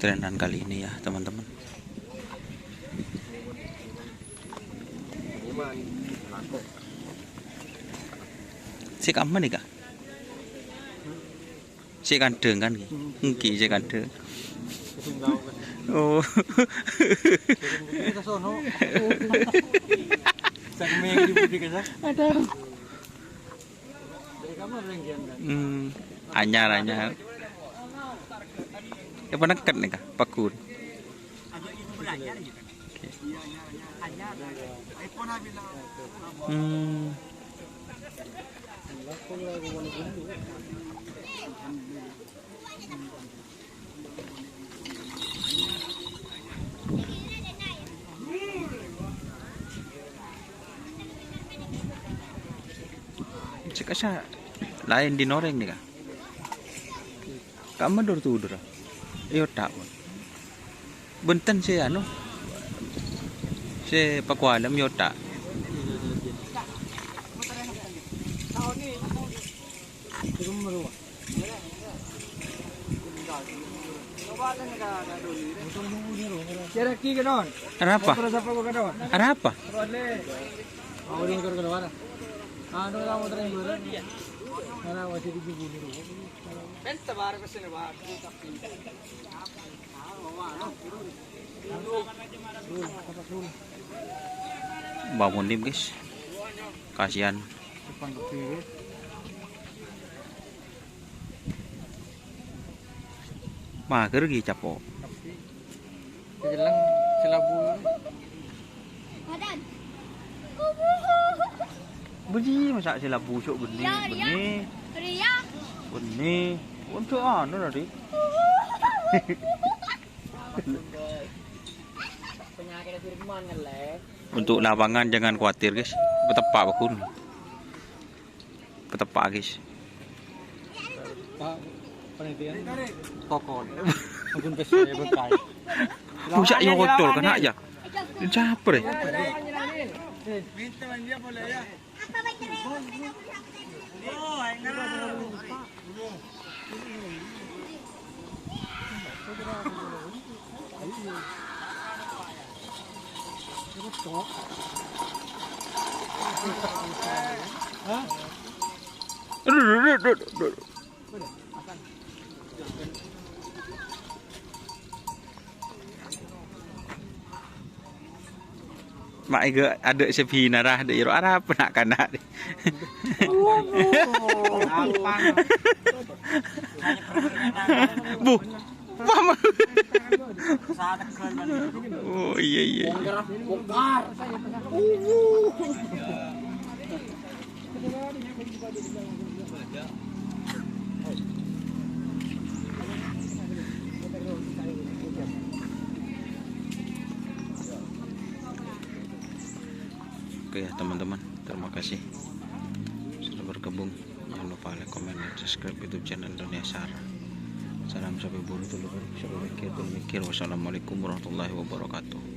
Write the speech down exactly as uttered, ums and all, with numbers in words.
Perjalanan kali ini ya, teman-teman. Sè kamma nèka? Sè kandhâng kan, ngghi? Ngghi, sè kandhâng. Oh. Aduh. Hmm, anyar, anyar. Ya, panèkèt nèka, paggun. Hmm. Cekasa laèn di norèng nèka. Kamma dur-tudur. Iyâ, ta', pon. Bhunten sè anu, sè pakoalem, iyâ, ta'. Arapa? Arapa? Bangun nih, guys. Kasihan. Mager ghi capo'. Sè jelleng sè labu. Bâji masa' sè labu cok bânnè, Ria, Ria. Bânnè. Ria. Bânnè. Untuk anu tadi. Untuk lapangan jangan khawatir, guys. Pateppa' paggun. Pateppa', guys. Pak, panitia. Toko. Ampun, pes saya berkait. Bisa yo kocol kena ya. Caper ya. Aduh, aduh, aduh, aduh, aduh. Ma' èghâ adâ' sè bhinarra, dâ' iyâ ro arapa na'-kana'. Bu. Mama. Oh, iyâ, iyâ, iyâ. Oke ya, teman-teman, terima kasih sudah bergabung. Jangan lupa like, comment, dan subscribe YouTube channel Dunia Sar. Salam sabi buru, tulu buru, sabi mikir, tulu mikir. Wassalamualaikum warahmatullahi wabarakatuh.